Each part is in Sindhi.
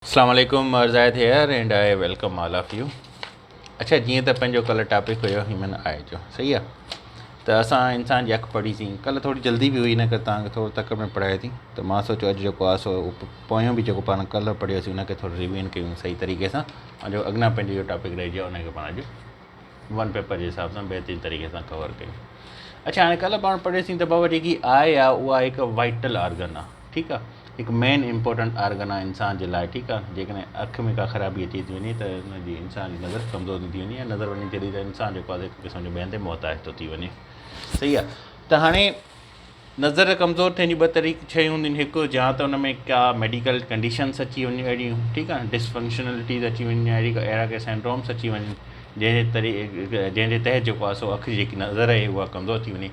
اسلام عليڪم Zaid here and I welcome all of you. اڇا جيئن ته پنهنجو ڪلهه ٽاپڪ هيو هيومن آء جو صحيح آ ته اسان انسان جي اک پڙهي سين ڪلهه ٿوري جلدي به هئي ان ڪري توهان کي ٿورو تڪڙ ۾ پڙهائي ٿي ته مان سوچيو اڄ جيڪو آ سو پويون به جيڪو پاڻ ڪلهه پڙهيوسين ان کي ٿورو ريويزن ڪيون صحيح طريقي سان ۽ جو اڳنا پنهنجو اهو ٽاپڪ رهجي ويو ان کي پاڻ اڄ ون پيپر جي حساب سان بهترين طريقي سان ڪور ڪيون. اڇا هاڻي ڪلهه پاڻ پڙهيوسين ته بابا جيڪي آء آ اها هڪ وائٽل آرگن آ ٺيڪ آ هڪ مين امپورٽنٽ آرگن آ انسان جي لاء ٺيڪ آ جيڪڏهن اک ۾ ڪا خرابي اچي ٿي وڃي ته ان جي انسان جي نظر ڪمزور ٿي ٿي وڃي يا نظر وڃي ٿي ته انسان جيڪو آ هڪ قسم جو ٻين تي محتاج ٿو ٿي وڃي صحيح آ ته هاڻي نظر ڪمزور ٿيڻ جون ٻه طريق شيون هونديون آهن هڪ يا ته ان ۾ ڪا ميڊيڪل ڪنڊيشنس اچي وڃن اهڙيون ٺيڪ آهي ڊسفنڪشنلٽيز اچي وڃن يا اهڙي اهڙا ڪي سينڊرومس اچي وڃن جنهن جي طري جنهن جي تحت جيڪو آهي سو اک جي جيڪي نظر آهي اها ڪمزور ٿي وڃي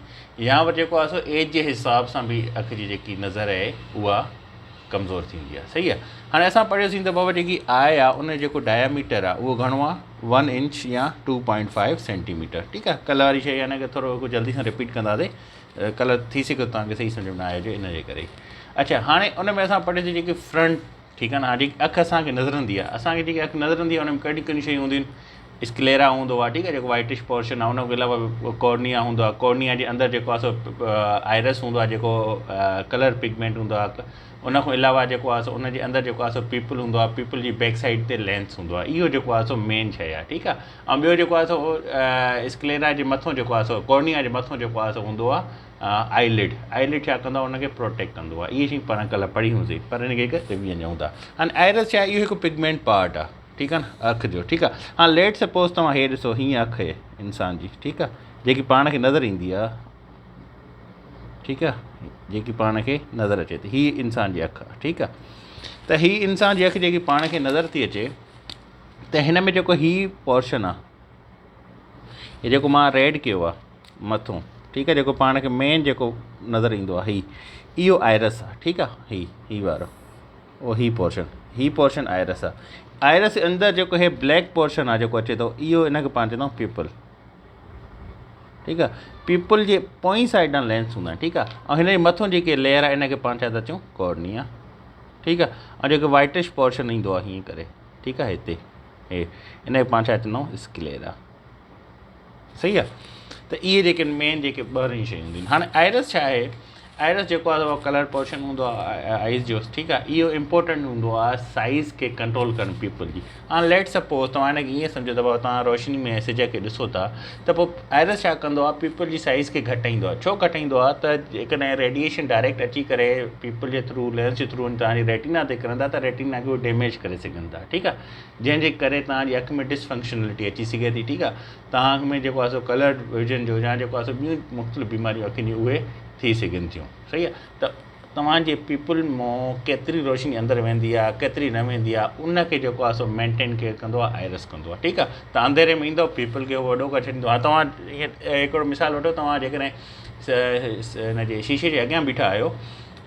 يا وري جيڪو آهي سو ايج جي حساب سان به اک جي جيڪي نظر آهي اها ڪمزور ٿيندي آهي صحيح آهي هاڻي اسان پڙهيوسين ته بابا جيڪي آء آهي ان جو جيڪو ڊاياميٽر آهي اهو گهڻو آهي ون انچ يا two point five centimetre ٺيڪ آهي ڪلهه واري شيء هن کي ٿورو جلدي سان رپيٽ ڪنداسين ڪلر ٿي سگهي ٿو توهان کي صحيح سمجهه ۾ نه آيو هجي ان جي ڪري اڇا هاڻي ان ۾ اسان پڙهيوسين جيڪي فرنٽ ٺيڪ آهي نه هاڻي جيڪي اک اسان کي نظرندي آهي اسان کي جيڪي اک نظرندي آهي ان ۾ ڪهڙيون ڪهڙيون شيون هونديون آهن اسڪليرا هوندو آهي ٺيڪ آهي جيڪو وائٽش پورشن آهي ان کان علاوه ڪورنيا هوندو آهي ڪورنيا جي اندر جيڪو آهي سو آئرس هوندو آهي جيڪو ڪلر پگمينٽ هوندو آهي ان کان علاوه جيڪو آهي سو ان جي اندر جيڪو آهي سو پيپل هوندو آهي پيپل جي بيڪ سائيڊ تي لينس هوندو آهي اهو جيڪو آهي سو مين شيء آهي ٺيڪ آهي ۽ ٻيو جيڪو آهي سو اسڪليرا جي مٿو جيڪو آهي سو ڪورنيا جي مٿو جيڪو آهي سو هوندو آهي آئي لڊ آئي لڊ ڇا ڪندو آهي ان کي پروٽيڪٽ ڪندو آهي اهي شيون پاڻ ڪلهه پڙهيون هوندي پر ان کي هڪ ريويزن ڏيون ٿا هاڻي آئرس ڇا آهي اهو هڪ پگمينٽ پارٽ آهي ٺيڪ آهي نه اک جو ٺيڪ آهي هاڻي ليٽ سپوز توهان هي ڏسو هيئن اک آهي انسان جي ٺيڪ آهي جيڪي پاڻ کي نظر ايندي آهي ٺيڪ آهي جيڪي پاڻ کي نظر اچي ٿي هي انسان جي اک آهي ٺيڪ آهي ته هي انسان جي اک جيڪي پاڻ کي نظر ٿي اچي ته هن ۾ جيڪو هي پورشن آ هي جيڪو مان ريڊ ڪيو آ مٿو ٺيڪ آ جيڪو پاڻ کي مين جيڪو نظر ايندو آ هي اهو آئرس آ ٺيڪ آ هي هي وارو او هي پورشن هي پورشن آئرس آ آئرس اندر جيڪو هي بليڪ پورشن آ جيڪو اچي ٿو اهو ان کي پاڻ چوندا آهيون پيپل ٺيڪ آ پيپل جي پوئين سائيڊ ڏانهن لينس هوندا آهن ٺيڪ آ ۽ هن جي مٿو جيڪي ليئر آ ان کي پاڻ ڇا ٿا چئون ڪورنيا ٺيڪ آ ۽ جيڪو وائٽش پورشن ايندو آ هيئن ڪري ٺيڪ آ هتي هي ان کي پاڻ ڇا چوندا آهيون اسڪليرا صحيح آ ته اهي جيڪي مين جيڪي ٻاهريون شيون هونديون آهن هاڻي آئرس ڇا آهي آئرس جيڪو آهي ڪلر پورشن هوندو آهي آئيز جو ٺيڪ آهي اهو امپورٽنٽ هوندو آهي سائز کي ڪنٽرول ڪرڻ پيپل جي هاڻي ليٽ سپوز توهان هن کي ائين سمجهو ته بابا توهان روشني ۾ سج کي ڏسو ٿا ته پوء آئرس ڇا ڪندو آهي پيپل جي سائز کي گهٽائيندو آهي ڇو گهٽائيندو آهي ته جيڪڏهن ريڊيئيشن ڊائريڪٽ اچي ڪري پيپل جي ٿرو لينس جي ٿرو توهان جي ريٽينا تي ڪرندا ته ريٽينا کي ڊيميج ڪري سگهن ٿا ٺيڪ آهي جنهن جي ڪري توهان جي اک ۾ ڊسفنڪشنلٽي اچي سگهي ٿي ٺيڪ آهي توهان ۾ جيڪو آهي سو ڪلر ويزن جو يا جيڪو آهي سو ٻيون مختلف بيماريون اکين جون اهي ٿي سگهن ٿيون صحيح آهي ته توهان جي پيپل مون ڪيتري روشني اندر ويندي آهي ڪيتري نه ويندي آهي ان کي جيڪو آهي سو مينٽين ڪير ڪندو آهي آئرس ڪندو آهي ٺيڪ آهي ته انڌيري ۾ ايندو پيپل کي وڏو ڪري ڇڏيندو آهي توهان ائين هڪڙو مثال وٺو توهان جيڪڏهن هن جي شيشي جي اڳيان بيٺا آهيو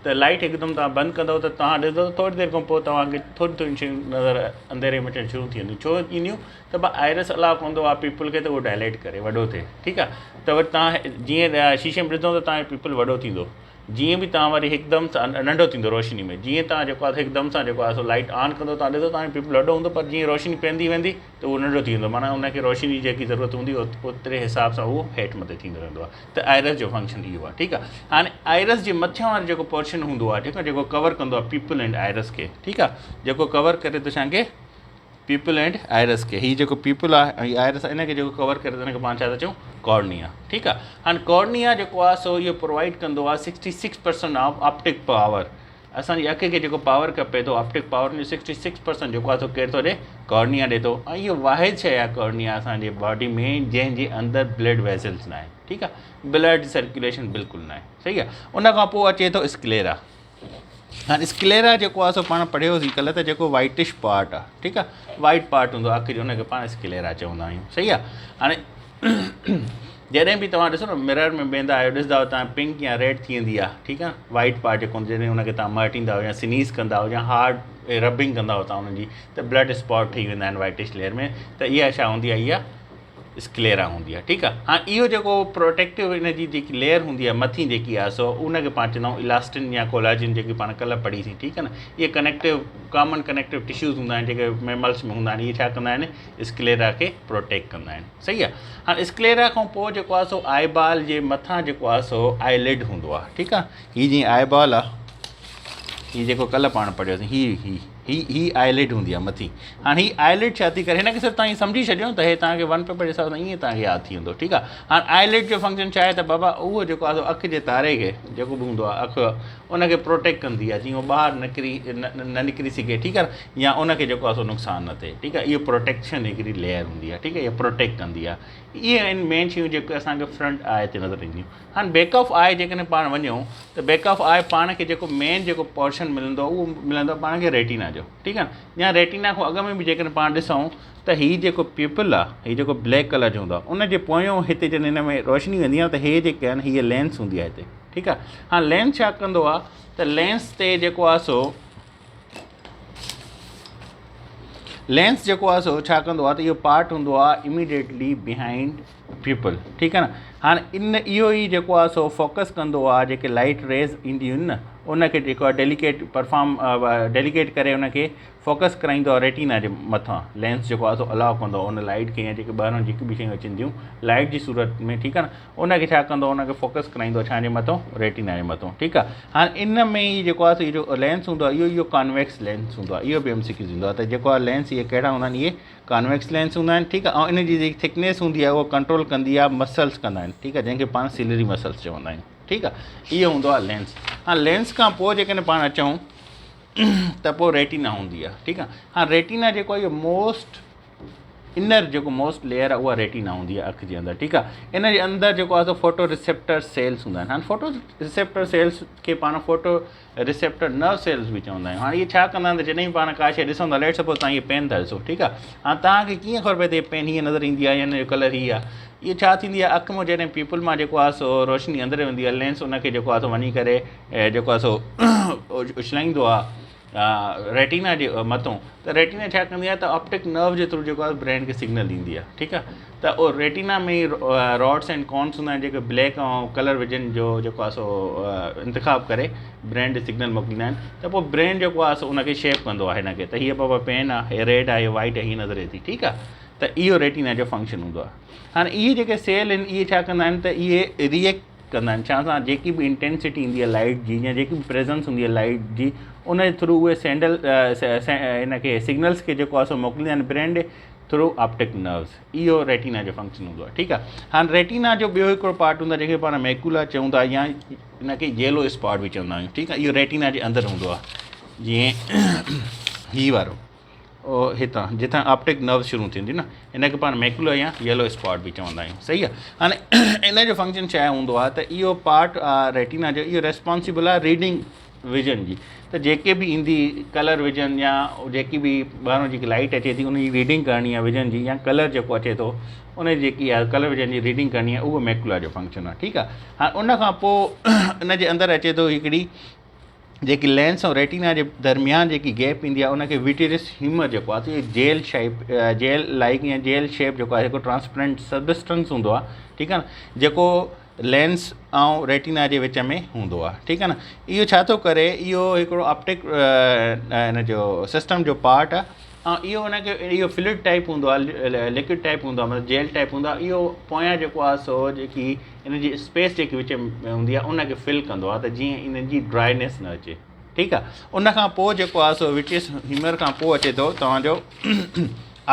ته لائٽ هڪدم توهان بند ڪندو ته توهان ڏسندو ته ٿوري دير کان پوء توهان کي ٿوريون ٿوريون شيون نظر انڌيري ۾ اچڻ شروع ٿي وينديون ڇو اينديون ته بس آئرس الاء ڪندو آهي پيپل کي ته اهو ڊائليٽ ڪري وڏو ٿئي ٺيڪ آهي ته وري توهان جيئن شيشي ۾ ڏسندو ته توهان جو پيپل وڏو ٿيندو جيئن به توهان وري هڪدم سان ننڍو ٿيندو روشني ۾ جيئن توهان جيڪو آهي هڪدم سان جيڪو آهي سو لائٽ آن ڪندو توهان ڏسو توهان جو پيپل وڏو هوندو پر جيئن روشني پوندي ويندي ته اهو ننڍو ٿي ويندو معنيٰ ان کي روشني جي جيڪي ضرورت هوندي اوتري حساب سان اهو هيٺ مٿي ٿيندو رهندو آهي ته آئرس جو فنڪشن اهو آهي ٺيڪ آهي هاڻي آئرس جي مٿيان وارو جيڪو پورشن هوندو آهي ٺيڪ آهي جيڪو ڪور ڪندو آهي پيپل اينڊ آئرس کي ٺيڪ آهي جيڪو ڪور ڪري ٿو ڇا کي پيپل اينڊ آئرس کي هي جيڪو پيپل آهي ۽ آئرس آهي ان کي جيڪو ڪور ڪري ٿو ان کي پاڻ ڇا ٿا چئون ڪارنيا ٺيڪ آهي هاڻي ڪارنيا جيڪو آهي سو اهو پرووائيڊ ڪندو آهي 66% آف آپٽڪ پاور اسان جي اک کي جيڪو پاور کپي ٿو آپٽڪ پاور جو 66% جيڪو آهي سو ڪير ٿو ڏي ڪارنيا ڏي ٿو ۽ اهو واحد شيء آهي ڪارنيا اسان جي باڊي ۾ جنهن جي اندر بلڊ ويسلز نه آهن ٺيڪ آهي بلڊ سرڪيوليشن بلڪل نه آهي صحيح آهي ان کان پوء اچي ٿو اسڪليرا هاڻي اسڪليرا جيڪو آهي سو پاڻ پڙهيوسين ڪلهه ته جيڪو وائٽش پارٽ آهي ٺيڪ آهي وائٽ پارٽ هوندو آهي اک جو ان کي پاڻ اسڪليرا چوندا آهيون صحيح آهي هاڻي جڏهن به توهان ڏسو نه مرر ۾ ويندا آهيو ڏسندا آهيو توهان پنڪ يا ريڊ ٿي ويندي آهي ٺيڪ آهي وائٽ پارٽ جيڪو هوندو جڏهن ان کي توهان مهٽيندا آهيو يا سنيز ڪندا آهيو يا هارڊ ربنگ ڪندا آهيو توهان ان جي ته بلڊ اسپاٽ ٺهي ويندا آهن وائٽش ليئر ۾ ته اها ڇا هوندي آهي اها اسڪليرا هوندي آهي ٺيڪ آهي. هاڻي اهو جيڪو پروٽيڪٽو ان جي جيڪي ليئر هوندي آهي مٿين جيڪي آهي سو ان کي پاڻ چوندا آهيون الاسٽن يا ڪولاجن جيڪي پاڻ ڪلهه پڙهيسين ٺيڪ آهي نه. اهي ڪنيڪٽو ڪامن ڪنيڪٽو ٽشوز هوندا آهن جيڪي ميملس ۾ هوندا آهن، اهي ڇا ڪندا آهن؟ اسڪليرا کي پروٽيڪٽ ڪندا آهن، صحيح آهي. هاڻي اسڪليرا کان پوء جيڪو آهي سو آئي بال جي مٿان جيڪو آهي سو آئي لڊ هوندو آهي ٺيڪ آهي. هي جيئن آئي بال آهي، هي جيڪو ڪلهه پاڻ پڙهيوسين، هي هي هي هي آئليڊ هوندي آهي مٿي. هاڻي هي آئليڊ ڇا ٿي ڪري، هن کي صرف توهان سمجهي ڇڏيو ته هي توهان کي ون پيپر جي حساب سان ائين توهان کي ياد ٿي ويندو ٺيڪ آهي. هاڻي آئليڊ جو فنڪشن ڇا آهي ته بابا اهو جيڪو آهي سو اک جي تاري کي جيڪو به هوندو آهي اک ان کي پروٽيڪٽ ڪندي آهي جيئن هو ٻاهر نڪري نه نڪري سگهي ٺيڪ آهي، يا ان کي جيڪو آهي سو نقصان نه ٿئي ٺيڪ آهي. اهو پروٽيڪشن هڪڙي ليئر هوندي آهي ٺيڪ آهي، اها پروٽيڪٽ ڪندي آهي. اهي آهن مين شيون جيڪي اسان کي فرنٽ آء تي نظر اينديون. هاڻي بيڪ آف آء جيڪڏهن پاڻ وڃون ته بيڪ آف آء پاڻ کي جيڪو مين جيڪو پورشن ملندو اهو ملندو پاڻ کي ريٽينا جو ٺيڪ آهي. يا ريٽينا کان اڳ ۾ به جيڪڏهن پاڻ ڏسون ته هي جيڪو پيپل آهي هي جيڪو بليڪ ڪلر جو هوندو آهي ان جي پويون هتي جڏهن هن ۾ روشني ويندي آهي ته هي جيڪي آهن هي لينس هوندي آهي هتي ٺيڪ آهي. هاڻي لينس ڇا ڪندو آهي ته لينس تي جيڪو آهي سو لينس جيڪو آهي سو ڇا ڪندو آهي ته اهو پارٽ هوندو آهي اميڊيٽلي بيهائنڊ پيپل ٺيڪ آهي نه. هاڻي ان اهو ئي جيڪو آهي سو فوڪس ڪندو آهي جيڪي لائٽ ريز اينديون آهن نه ان کي جيڪو آهي ڊيليڪيٽ پرفارم ڊيليڪيٽ ڪري ان کي فوڪس ڪرائيندو آهي ريٽينا جي مٿان. لينس جيڪو آهي سو الاء ڪندو آهي ان لائٽ کي يا جيڪي ٻاهران جيڪي به شيون اچن ٿيون لائٽ جي صورت ۾ ٺيڪ آهي نه، ان کي ڇا ڪندو آهي ان کي فوڪس ڪرائيندو آهي ڇا جي مٿان؟ ريٽينا جي مٿان ٺيڪ آهي. هاڻي ان ۾ ئي جيڪو آهي سو اهو جو لينس هوندو آهي اهو ڪانويڪس لينس هوندو آهي، اهو به ايم سي ڪيوز ايندو آهي ته جيڪو آهي لينس اهي ڪهڙا هوندا آهن؟ اهي ڪانويڪس لينس هوندا آهن ٺيڪ آهي. ۽ ان جي جيڪي ٿڪنيس هوندي آهي اها ڪنٽرول ڪندي آهي مسلس ڪندا آهن ٺيڪ آهي، جنهن کي پاڻ سيلري مسلس چوندا آهيون ٺيڪ آهي. اهو هوندو آهي لينس. هاڻي لينس کان پوء جيڪڏهن پاڻ اچون ته پوء ريٽينا هوندي آهي ٺيڪ آهي. هاڻي ريٽينا جيڪو آهي اهو موسٽ انر جيڪو موسٽ ليئر آهي اها ريٽينا هوندي آهي اک جي اندر ٺيڪ آهي. ان جي اندر جيڪو آهي سو فوٽو ريسيپٽر سيلس هوندا آهن. هاڻي فوٽو ريسيپٽر سيلس کي پاڻ فوٽو ريسيپٽر نرو سيلس به چوندا آهيون. هاڻي اهي ڇا ڪندا آهن ته جڏهن به پاڻ ڪا شيء ڏسون ٿا، ليٽ سپوز توهان هيء پين ٿا ڏسو ٺيڪ آهي. هاڻي توهان کي ڪيئن خبر پئي ته هيء پين هيئن نظر ايندي آهي يا هن جو ڪلر هي آهي؟ اهو ڇا ٿيندي آهي اک مان جڏهن پيپل مان جيڪو آهي سو روشني اندر ويندي آهي لينس ان کي جيڪو آهي سو وڃي ڪري جيڪو آهي سو اڇلائيندو آهي ريٽينا جي مٿون ته ريٽينا ڇا ڪندي آهي ته آپٽڪ نرو جي ٿرو جيڪو آهي برين کي سگنل ڏيندي آهي ٺيڪ آهي. ته اهو ريٽينا ۾ ئي راڊس اينڊ ڪونس هوندا آهن جيڪي بليڪ ۽ ڪلر وجن جو جيڪو آهي سو انتخاب ڪري برين ڏي سگنل موڪليندا آهن ته پوء برين جيڪو آهي سو ان کي شيپ ڪندو آهي هن کي ته هيء بابا پين آهي، هيء ريڊ آهي، هيء وائيٽ آهي، هيء نظر اچي ٿي ٺيڪ آهي. ته اهو ريٽينا جو فنڪشن هوندو آهي. هاڻي اهي جيڪي سيل آهن اهي ڇا ڪندا آهن ته اهي ريئيڪٽ ڪندا آهن ڇا سان جيڪي به انٽينسٽي ايندي آهي لائيٽ جي يا جيڪي به پريزنس هوندي آهي لائيٽ جي ان جي ٿرو اهي سينڊل هن کي سگنلس کي جيڪو آهي سو موڪليندا آهن برين ڏي ٿرو آپٽڪ نروز. اهو ريٽينا جو فنڪشن هوندو آهي ٺيڪ آهي. هاڻي ريٽينا جو ٻيو هڪڙو پارٽ هوندو آهي جنهن کي پاڻ ميڪولا چئون ٿا يا ان کي ييلو اسپاٽ به چوندا آهيون ٺيڪ آهي. اهو ريٽينا جي اندر هوندو آهي جيئن هي وارو هتان جتان آپٽڪ نرو شروع ٿيندي نه ان کي پاڻ ميڪولا يا ييلو اسپاٽ به چوندا آهيون صحيح آهي. هاڻي ان جو فنڪشن ڇا هوندو آهي ته اهو پارٽ آهي ريٽينا جو اهو ريسپانسبل آهي ريڊنگ ويزن جي ته جيڪي به ايندي ڪلر ويزن يا جيڪي به ٻاهران جيڪي لائٽ اچي ٿي ان جي ريڊنگ ڪرڻي آهي ويزن جي يا ڪلر جيڪو اچي ٿو ان جي جيڪي آهي ڪلر ويزن جي ريڊنگ ڪرڻي آهي اهو ميڪولا جو فنڪشن آهي ٺيڪ آهي. هاڻي ان کان پوء ان جي اندر اچي ٿو هڪڙي جيڪي لينس ۽ ريٽينا جي درميان جيڪي گيپ ايندي آهي ان کي ويٽريس هيومر جيڪو آهي اهو جيل شيپ جيل لائيڪ يا جيل شيپ جيڪو آهي هڪ ٽرانسپرنٽ سبسٽنس هوندو آهي ٺيڪ آهي نه جيڪو لينس ۽ ريٽينا جي وچ ۾ هوندو آهي ٺيڪ آهي نه. اهو ڇا ٿو ڪري اهو هڪڙو آپٽڪ هن جو سسٽم جو پارٽ آهي ۽ اهو ان کي اهو فلوئڊ ٽائپ هوندو آهي لڪوئڊ ٽائپ هوندو آهي مطلب جيل ٽائپ هوندو آهي اهو پويان جيڪو آهي سو جيڪي ان جي اسپيس جيڪي وچ ۾ هوندي آهي ان کي فل ڪندو آهي ته جيئن ان جي ڊرائنيس نه اچي ٺيڪ آهي. ان کان پوء جيڪو آهي سو وٽريس هيومر کان پوء اچي ٿو توهان جو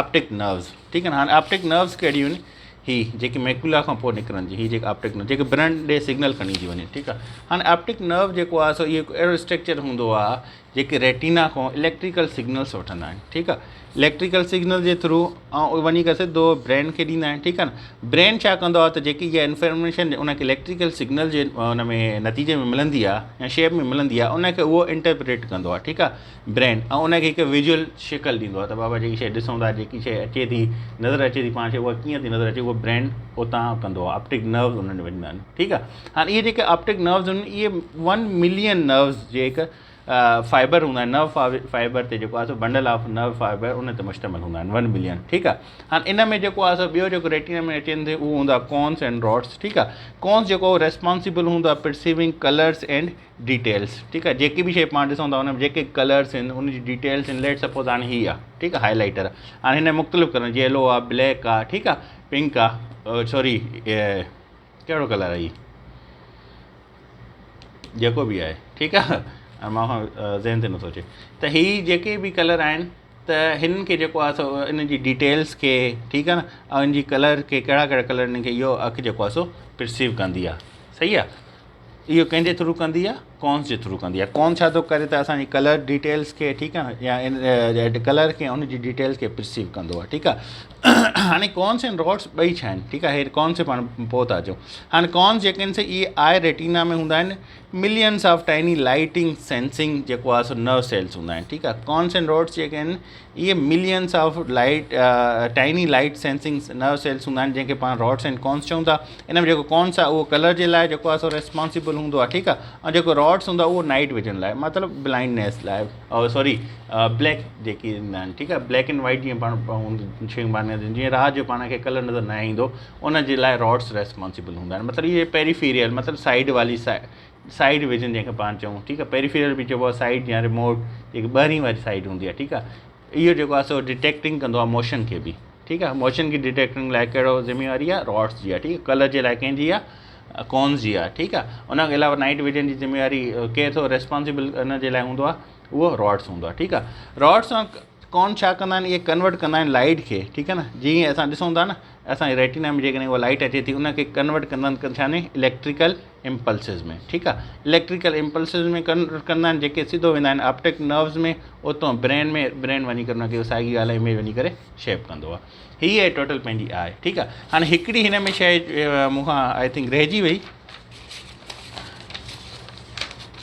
آپٽڪ نروز ٺيڪ آهي نه. هاڻي آپٽڪ نروز ڪهڙيون آهن؟ هي جيڪي ميڪولا کان پوء نڪرن ٿيون، هي جيڪي آپٽڪ نرو جيڪي برين ڏي سگنل کڻي ٿي وڃي ٺيڪ آهي. هاڻي آپٽڪ نرو جيڪو آهي سو اهو هڪ اهڙو اسٽرڪچر هوندو آهي جيڪي ريٽينا کان اليڪٽريڪل سگنلس وٺندا آهن ٺيڪ آهي. اليڪٽريڪل سگنل جي ٿرو ۽ وڃي ڪري سڌو برين کي ڏيندا آهن ٺيڪ آهي نه. برين ڇا ڪندو آهي ته جيڪي اها انفارميشن ان کي اليڪٽريڪل سگنل جي ان ۾ نتيجي ۾ ملندي آهي يا شيپ ۾ ملندي آهي ان کي اهو انٽرپريٽ ڪندو آهي ٺيڪ آهي برين ۽ ان کي هڪ ويجوئل شڪل ڏيندو آهي ته بابا جيڪي شيء ڏسون ٿا جيڪي شيء اچي ٿي نظر اچي ٿي پاڻ کي اها ڪيئن ٿي نظر اچي اهو برين اتان ڪندو آهي آپٽڪ نروز انهن ويندا آهن ٺيڪ آهي. هاڻي اهي جيڪي آپٽڪ نروز آهن اهي 1 ملين نروز جي هڪ فائبر هوندا آهن نرو فائبر تي جيڪو آهي سو bundle of nerve fibre in تي مشتمل هوندا آهن ون بلين ٺيڪ آهي هاڻي ان ۾ جيڪو آهي سو ٻيو جيڪو ريٽينا ۾ اچين ٿي اهو هوندو آهي ڪونس اينڊ راڊس ٺيڪ آهي ڪونس جيڪو ريسپانسبل هوندو آهي پرسيونگ ڪلرس اينڊ ڊيٽيلس ٺيڪ آهي جيڪي به شي پاڻ ڏسون ٿا ان ۾ جيڪي ڪلرس آهن ان جي ڊيٽيلس آهن ليٽ سپوز هاڻي هي آهي ٺيڪ آهي هائي لائيٽر هاڻي هن مختلف ڪلر يلو آهي بليڪ آهي ٺيڪ آهي پنڪ آهي سوري ڪهڙو ڪلر آهي هي جيڪو به آهي ٺيڪ آهي ۽ مان ذهن تي نٿو اچي ته هي جيڪي به ڪلر آهن ته هنن کي جيڪو آهي سو ان جي ڊيٽيلس کي ٺيڪ آهي نه ۽ ان جي ڪلر کي ڪهڙا ڪهڙا ڪلر هنن کي اهو اک جيڪو آهي سو پرسيو ڪندي آهي صحيح آهي اهو ڪنهن جي ٿرو ڪندي آهي ڪونس جي ٿرو ڪندي آهي ڪونس ڇا ٿو ڪري ته اسانجي ڪلر ڊيٽيلس کي ٺيڪ آهي يا ان ڪلر کي ان جي ڊيٽيلس کي پرسيو ڪندو آهي ٺيڪ آهي هاڻي ڪونس ۽ راڊس ٻئي ڇا آهن ٺيڪ آهي ڪونس پاڻ پوء ٿا اچون هاڻي ڪونس جيڪي آهن سي اهي آء ريٽينا ۾ هوندا آهن millions of tiny lighting sensing جيڪو آهي سو نرو سيلس هوندا آهن ٺيڪ آهي ڪونس ۽ راڊس جيڪي آهن اهي millions of light tiny light sensing nerve cells هوندا آهن جنهن کي پاڻ راڊس اينڊ ڪونس چئون ٿا ان ۾ جيڪو ڪونس آهي اهو ڪلر جي لاء جيڪو آهي سو ريسپانسبل هوندو آهي ٺيڪ آهي ۽ جيڪو راڊس هوندو آهي اهو نائٽ ويزن لاء مطلب بلائنڊنيس لاء سوري بليڪ جيڪي ايندا آهن ٺيڪ آهي بليڪ اينڊ وائٽ جيئن پاڻ شيون پاڻ جيئن رات جو پاڻ کي ڪلر نظر نه ايندو ان جي لاء راڊس ريسپانسبل هوندا آهن مطلب اهي پيريفيريل مطلب سائيڊ والي سائيڊ ويزن جنهن کي پاڻ چئون ٺيڪ آهي پيريفيرل به چئبو آهي سائيڊ يا ريموٽ جيڪي ٻاهرين واري سائيڊ هوندي آهي ٺيڪ آهي اهو جيڪو آهي سو ڊٽيڪٽنگ ڪندو آهي موشن کي به ٺيڪ آهي موشن کي ڊٽيڪٽنگ لاء ڪهڙو ذميواري آهي راڊس جي آهي ٺيڪ ڪلر جي لاء ڪنهن جي آهي ڪونز جي آهي ٺيڪ آهي ان کان علاوه نائٽ ويزن جي ذميواري ڪير ٿو ريسپانسبل ان جي لاء هوندو آهي اهو راڊس هوندو آهي ٺيڪ آهي راڊس ڪون ڇا ڪندا آهن اهي ڪنورٽ ڪندا آهن لائٽ کي ٺيڪ آهي نه جيئن اسان ڏسون ٿا نه اسان جي ريٽينا ۾ جيڪڏهن اها لائٽ اچي ٿي ان کي ڪنورٽ ڪندا آهن ڇا ۾ اليڪٽريڪل امپلسز ۾ ٺيڪ آهي اليڪٽريڪل امپلسز ۾ ڪنورٽ ڪندا آهن جيڪي سڌو ويندا آهن آپٽڪ نروز ۾ اتان برين ۾ برين وڃي ڪري ان کي ساڳي ڳالهه اميج وڃي ڪري شيپ ڪندو آهي هي آهي ٽوٽل پنهنجي آء ٺيڪ آهي هاڻي هڪڙي هن ۾ شيء مون کان I think رهجي وئي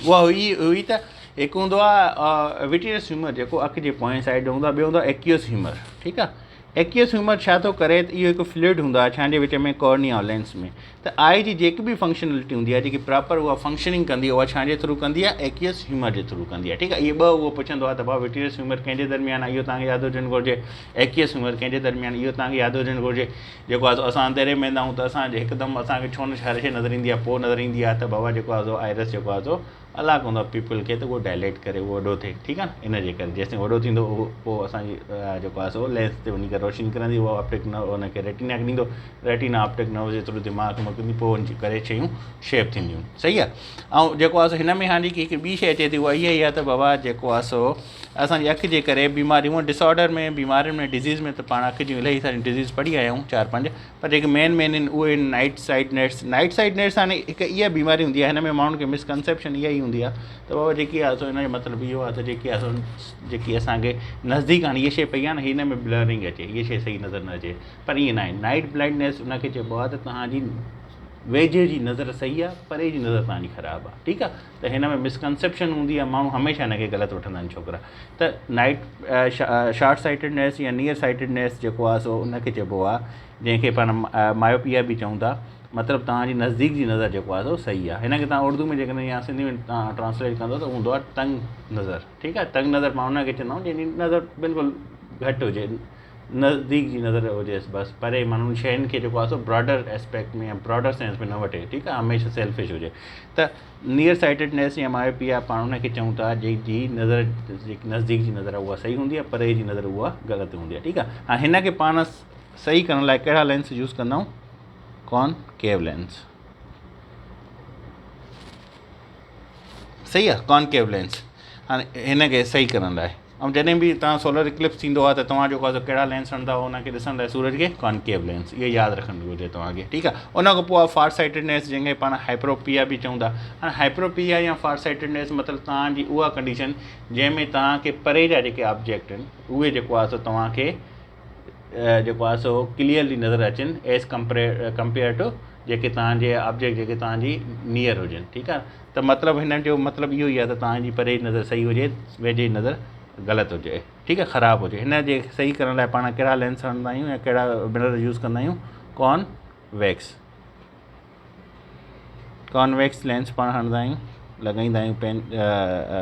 اها هئي هئي ته هڪ هوندو آهي وٽيرس هيومر جيڪو اک جي پوئين سائيڊ هوندو آهي ٻيو هوندو آهي ايڪيوس هيومر ٺيڪ آهي ايڪيوس هيومر ڇا ٿو ڪري ته اهو هڪ فلوئڊ هوندو آهي ڇا جي وچ ۾ ڪارنيا لينس ۾ ته آء جي جيڪي به فنڪشنلٽي هوندي آهي جيڪي پراپر اها فنڪشننگ ڪندي اها ڇا جي ٿرو ڪندي آهي ايڪيوس هيومر جي ٿرو ڪندي آهي ٺيڪ آهي اهي ٻه اهو پڇندو آهي ته ڀاء وٽيرس هيومر ڪنهن جي درميان آهي اهو توهان کي ياد هجڻ گهرجي ايڪيوس هيومر ڪنهن جي درميان اهو توهان کي ياد هجڻ گهرجي جيڪو آهي سو اسان انڌيري ۾ ويندا آهيون ته اسان هڪدم اسان کي ڇو نه هر شيء نظر ايندي آهي پوء نظر ايندي آهي ته بابا جيڪو آهي سو آئرس جيڪو آهي سو الله ڪندو آهي پيپل کي ته اهو ڊائليٽ ڪري اهو وڏو ٿئي ٺيڪ آهي نه ان جي ڪري جيستائين وڏو ٿيندو اهو پوء اسان جي جيڪو آهي سو لينس تي وڃي ڪري روشني ڪرندي اهو آپٽڪ نرو ان کي ريٽينا کي ڏيندو ريٽينا آپٽڪ نرو جي ٿرو دماغ کي موڪليندي پوء ان جي ڪري شيون شيپ ٿينديون صحيح آهي ۽ جيڪو آهي سو هن ۾ هاڻي جيڪي هڪ ٻي شي اچي ٿي اها اها ئي آهي ته بابا جيڪو آهي سو اسان جي اک جي ڪري بيماريون ڊس آرڊر ۾ بيمارين ۾ ڊزيز ۾ ته پاڻ اک جون الاهي ساريون ڊزيز پڙهي آيا آهيون چار پنج پر جيڪي مين مين آهن اهي آهن نائٽ سائيڊنيس نائٽ سائيڊنيس هاڻي هڪ اها بيماري هوندي آهي هن ۾ ماڻهن کي مسڪنسيپشن اها ئي هوندي آهي ته بابا جيڪي آهي سو هن جو مطلب اهو آهي ته جيڪي آهي سو جيڪي اسانکي نزديڪ هاڻي هيء شيء پئي آهي نه هن ۾ بلرنگ اچي هيء شيء صحيح نظر نه اچي پر ائين نه آهي نائٽ بلائنڊنيس ان کي چئبو آهي ته توهان جي ويجهي جي نظر صحيح آهي پري جي نظر توهان جي خراب آهي ٺيڪ آهي ته هن ۾ مسڪنسيپشن هوندي آهي ماڻهو هميشه هن کي غلط وٺندا آهن ڇوڪرا ته نائٽ شارٽ سائيٽيڊنيس يا نيئر سائيٽيڊنيس جيڪو آهي سو ان کي چئبو آهي جنهن کي پاڻ مايوپيا به چئون ٿا مطلب توهان جي نزديڪ جي نظر جيڪو آهي سو صحيح آهي هن کي توهان اردو ۾ جيڪڏهن يا سنڌي ۾ توهان ٽرانسليٽ ڪندو ته هوندو آهي تنگ نظر ٺيڪ آهي تنگ نظر پاڻ ان کي چوندا آهيون جنهن جي نظر بلڪل گهٽ هجي نزديڪ جي نظر هجيس بس پري ماڻهو شين کي جيڪو آهي سو براڊر اسپيڪٽ ۾ يا براڊر سينس ۾ نه وٺي ٺيڪ آهي هميشه سيلفش هجي ته نيئر سائيٽيڊنيس يا مايوپيا پاڻ ان کي چئون ٿا جنهن جي نظر جيڪي نزديڪ جي نظر آهي اها صحيح هوندي آهي پري جي نظر اها غلط هوندي آهي ٺيڪ آهي هاڻي هن کي پاڻ صحيح ڪرڻ لاء ڪهڙا لينس يوز ڪندا آهيون ڪون ڪيو لينس صحيح آهي ڪون ڪيو لينس هاڻي هن کي صحيح ڪرڻ لاء ۽ جڏهن به توهان سولر اڪلپس ٿيندو آهي ته توهان جيڪو آهي سو ڪهڙا لينس هڻندا آهيو ان کي ڏسڻ لاء سورج کي ڪانڪيو لينس اهو ياد رکڻ گهرجي توهان کي ٺيڪ آهي ان کان پوء آهي فار سائيٽيڊنيس جنهن کي پاڻ هائپروپيا به چئون ٿا هاڻي هائپروپيا يا فار سائيٽيڊنيس مطلب توهان جي اها ڪنڊيشن جنهن ۾ توهان کي پري جا جيڪي آبجيڪٽ آهن اهي جيڪو آهي سو توهان کي جيڪو آهي سو ڪليئرلي نظر اچن ايز ڪمپيئر ٽو جيڪي توهان جي آبجيڪٽ جيڪي توهان جي نيئر هجن ٺيڪ آهي ته مطلب هن جو مطلب اهو ئي آهي ته توهان جي پري جي نظر صحيح هجي ويجهي جي نظر غلط هجي ٺيڪ آهي خراب هجي هن جي صحيح ڪرڻ لاء پاڻ ڪهڙا لينس هڻندا آهيون يا ڪهڙا مرر يوز ڪندا آهيون ڪون ويڪس ڪون ويڪس لينس پاڻ هڻندا آهيون لڳائيندا آهيون پين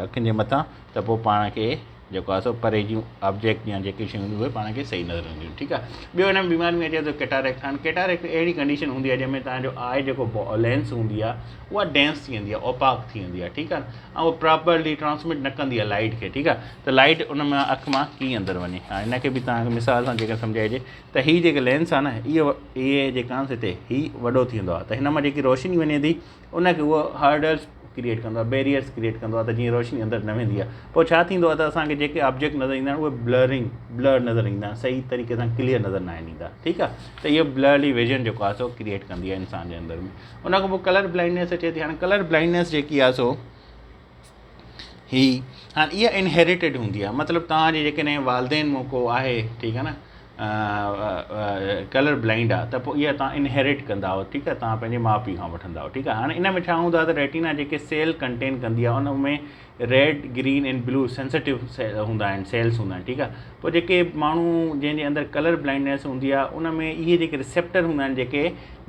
اکين جي مٿان ته پوء پاڻ کي جيڪو آهي سو پري جون آبجيڪٽ يا جيڪي شيون هونديون اهي پاڻ کي صحيح نظر اينديون ٺيڪ آهي. ٻيو هن ۾ بيماري ۾ اچي ٿو ڪيٽاريڪٽ. هاڻي ڪيٽاريڪٽ اهڙي ڪنڊيشن هوندي آهي جنهن ۾ توهان جو آء جيڪو لينس هوندي آهي اها ڊينس ٿي ويندي آهي، اوپاڪ ٿي ويندي آهي، ٺيڪ آهي، ۽ اها پراپرلي ٽرانسمٽ نه ڪندي آهي لائٽ کي، ٺيڪ آهي، ته لائٽ ان مان اک مان ڪيئن اندر وڃي. هاڻي هن کي به توهان کي مثال سان جيڪر سمجهائجي ته هي جيڪي لينس آهي نه اهو اهي جيڪا آهن هتي هي وڏو ٿي ويندو آهي ته هن مان جيڪي روشني وڃي ٿي ان کي اهو هرڊلس ڪريئيٽ ڪندو آهي، بيريئرس ڪريئيٽ ڪندو آهي ته جيئن روشني اندر نه ويندي آهي. پوء ڇا ٿيندو آهي ته اسان کي جيڪي آبجيڪٽ نظر ايندا آهن اهي بلرنگ بلر نظر ايندا آهن، صحيح طريقي سان ڪليئر نظر نه آهن ايندا، ٺيڪ آهي. ته اهو بلرلي ويزن جيڪو آهي سو ڪريئيٽ ڪندي آهي انسان جي اندر ۾. ان کان پوء ڪلر بلائنڊنيس اچي ٿي. هاڻي ڪلر بلائنڊنيس جيڪي آهي سو هي هاڻي اها انهيريٽيڊ هوندي آهي، مطلب توهان جي جيڪڏهن والدين مون ڪو آهي، ٺيڪ آهي نه، ڪلر بلائنڊ آهي ته پوء اها توهان انهيرٽ ڪندا آهيو، ٺيڪ آهي، توهان پنهنجي ماء پيء کان وٺندا آهيو، ٺيڪ آهي. هاڻي ان ۾ ڇا هوندو آهي ته ريٽينا جيڪي سيل ڪنٽين ڪندي آهي ان ۾ red green ۽ blue sensitive هوندا آهن، سيلس هوندا آهن، ٺيڪ آهي. پوء جيڪي ماڻهو جنهن جي اندر ڪلر بلائنڊنيس هوندي آهي ان ۾ اهي جيڪي ريسيپٽر هوندا آهن جيڪي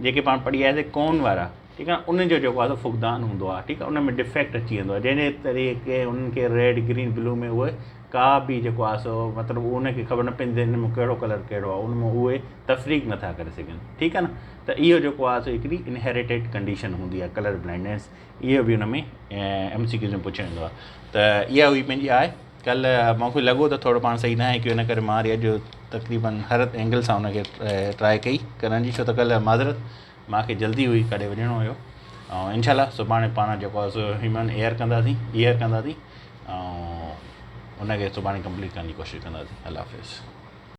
جيڪي پاڻ پڙهي آياسي ڪون وارا، ٺيڪ آهي، ان جو جيڪو آهي سو فقدان هوندو آهي، ٺيڪ آهي، ان ۾ ڊفيڪٽ اچي ويندو آهي جنهن جي طريقي انهن کي ريڊ گرين بلو ۾ اهي ڪا به جيڪو آهي سو مطلب ان کي خبر نه پوندي ان ۾ ڪهڙو ڪلر ڪهڙو آهي، ان ۾ اهي تفريق نٿا ڪري سگهن، ٺيڪ آهي نه. ته اهو جيڪو آهي سو هڪڙي انهيريٽيڊ ڪنڊيشن هوندي آهي ڪلر بلائنڊنيس، اهو به ان ۾ ايم سي ڪيوز ۾ پڇيو ويندو آهي. ته اها هئي پنهنجي آء ڪلهه مون کي لڳو ته ٿورو پاڻ صحيح ناهي ڪيو ان ڪري مان وري اڄ تقريبن هر اينگل سان ان کي ٽرائي ڪئي ڪرڻ جي، ڇو ته ڪلهه معذرت مان کي جلدي هئي ڪاڏي وڃڻو هيو. ۽ انشاء الله سڀاڻي پاڻ جيڪو آهي سو هيومن ايئر ڪنداسين، ايئر ڪنداسين ۽ ان کي سڀاڻي ڪمپليٽ ڪرڻ جي ڪوشش ڪنداسين. الله حافظ.